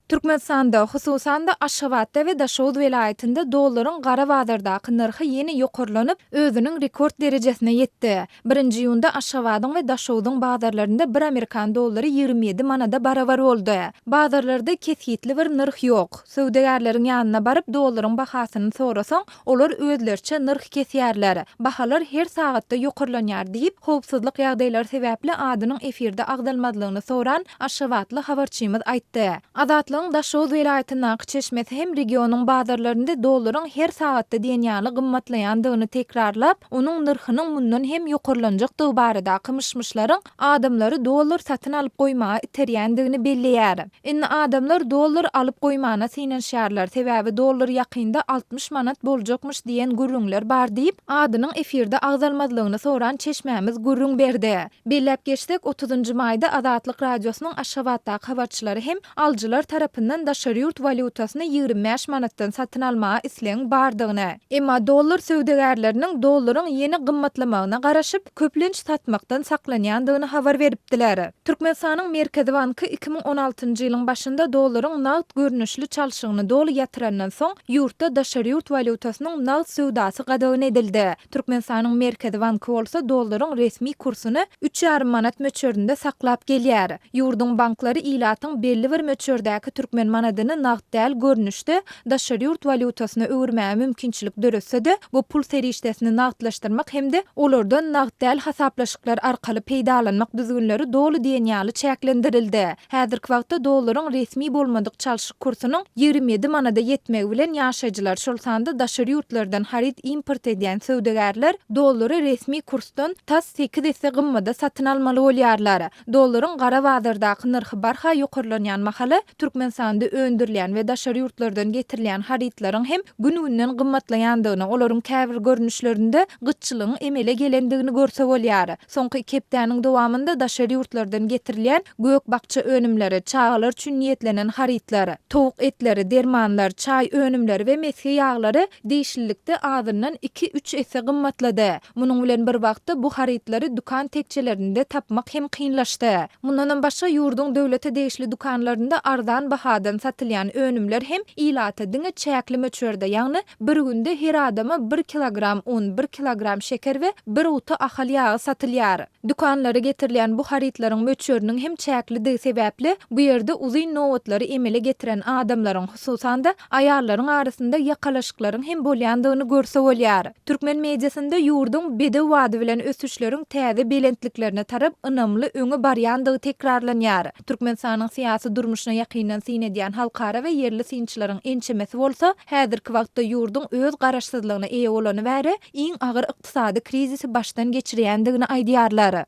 Türkmenistanda, hususan-da, Aşgabatda we Daşoguz welaýatynda dollaryň gara bazardaky nyrhy ýene ýokarlanyp, özüniň rekord derejesine ýetdi. Birinji iýunda Aşgabadyň we Daşogzuň bazarlarynda bir amerikan dollary 27 manada barabar boldy. Bazarlarda kesgitli bir nyrh ýok. Söwdagärleriň ýanyna baryp, dollaryň bahasyny sorasaň, olar özleriçe nyrh kesýärler. Bahalar her sagatda ýokarlanýar diýip, howpsuzlyk ýagdaýlary sebäpli adynyň efirde agzalmazlygyny soran aşgabatly habarçymyz aýtdy. Azatlygyň Daşoguz welaýatyndaky çeşmesi hem regionyň bazarlarynda dollaryň her sagatda diýen ýaly gymmatlaýandygyny tekrarlap, onuň nyrhynyň mundan hem ýokarlanjakdygy baradaky myş-myşlaryň adamlary dollar satyn alyp goýmaga iterýändigini belleýär. Indi adamlar dollar alyp goýmana synanyşýarlar, sebäbi dollar ýakynda 60 manat boljakmyş diýen gürrüňler bar diýip, adynyň efirde agzalmazlygyny soran çeşmämiz gürrüň berdi. Belläp geçsek, otuzynjy maýda Azatlyk Radiosynyň Aşgabatdaky habarçylary hem alyjylar tarapyndan daşary ýurt walýutasyny 25 manatdan satyn almaga islegiň bardygyny, emma dollar söwdagärleriniň dollaryň ýene gymmatlamagyna garaşyp, köplenç satmakdan saklanýandygyny habar beripdiler. Türkmenistanyň Merkezi banky 2016-njy ýylyň başynda dollaryň nagt görnüşli çalşygyny doly ýatyrandan soň, ýurtda daşary ýurt walýutasynyň nagt söwdasy gadagan edildi. Türkmenistanyň Merkezi banky bolsa dollaryň resmi kursuny üç ýarym manat möçberinde saklap gelýär. Ýurduň banklary ilatyň belli bir möçberdäki türkmen manadyny nagt däl görnüşde daşary ýurt walýutasyna öwürmäge mümkinçilik döretse-de, bu pul serişdesini nagtlaşdyrmak hem-de olardan nagt däl hasaplaşyklar arkaly peýdalanmak düzgünleri doly diýen ýaly çäklendirildi. Häzirki wagtda dollaryň resmi bolmadyk çalşyk kursunyň 27 manada ýetmegi bilen ýaşaýjylar, şol sanda daşary ýurtlardan haryt import edýän söwdagärler dollary resmi kursdan tas sekiz esse gymmada satyn almaly bolýarlar. Dollaryň gara bazardaky nyrhy barha ýokarlanýan mahaly, Türkmenistanda öndürilýän we daşary ýurtlardan getirilýän harytlaryň hem gün-günden gymmatlaýandygyny, olaryň käbir görnüşlerinde gytçylygyň emele gelendigini görse bolýar. Soňky iki hepdäniň dowamynda daşary ýurtlardan getirilýän gök-bakja önümleri, çagalar üçin niýetlenen harytlar, towuk etleri, dermanlar, çaý önümleri we mesge ýaglary degişlilikde azyndan iki-üç esse gymmatlady. Munuň bilen bir wagtda bu harytlary dükan tekjelerinde tapmak hem kynlaşdy. Mundanam başga ýurduň döwlete degişli dükanlarynda arzan bahadan satylýan önümler hem ilata diňe çäkli möçberde, ýagny bir günde her adama bir kilogram un, bir kilogram şeker we bir guty ahal ýagy satylýar. Dükanlara getirilýän bu harytlaryň möçberiniň hem çäklidigi sebäpli, bu ýerde uzyn nobatlary emele getiren adamlaryň, hususan-da, aýallaryň arasynda ýakalaşyklaryň hem bolýandygyny görse bolýar. Türkmen mediasynda ýurduň bedew bady bilen ösüşleriň täze belentliklerine tarap ynamly öňe barýandygy tekrarlanýar. Türkmenistanyň syýasy durmuşyna ýakyndan syn edýän halkara we ýerli synçylaryň ençemesi bolsa, häzirki wagtda ýurduň öz garaşsyzlygyna eýe bolany bäri iň agyr ykdysady krizisi başdan geçirýändigini aýdýarlar.